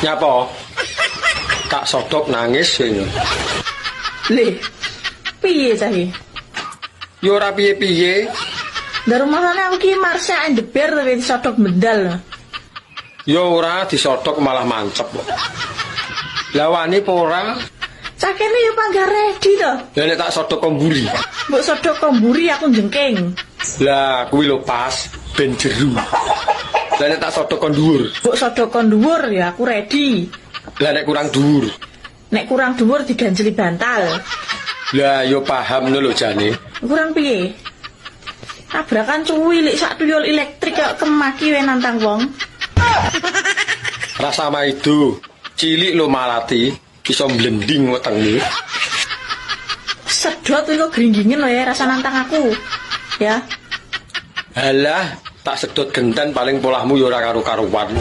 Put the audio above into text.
Nyapa? Tak sodok nangis ya. Le. Piye cah iki? Ya ora piye-piye. Lah rumasane aku ki Marsha and the Bear tapi disodok bendal. Ya ora disodok malah mancep kok. Lah wani apa ora? Cah kene ya panggah ready to. Lah nek tak sodok ko mburi. Mbok sodok ko mburi aku jengking. Lah kuwi lho pas ben jeru. Lah nek tak sodok ko dhuwur. Mbok sodok ko dhuwur ya aku ready. Lah nek kurang dhuwur. Nek kurang dhuwur diganjeli bantal. Lah yo paham lho jane. Kurang piye? Tabrakan cuwilik sak tuyul elektrik kok kemaki we nantang wong. Rasa maido. Cilik lho malati iso mblending wetenge. Sedot kuwi kok gringgingen lho ya rasa nantang aku. Ya. Halah, tak sedot genten paling polahmu yo ora karu-karuan.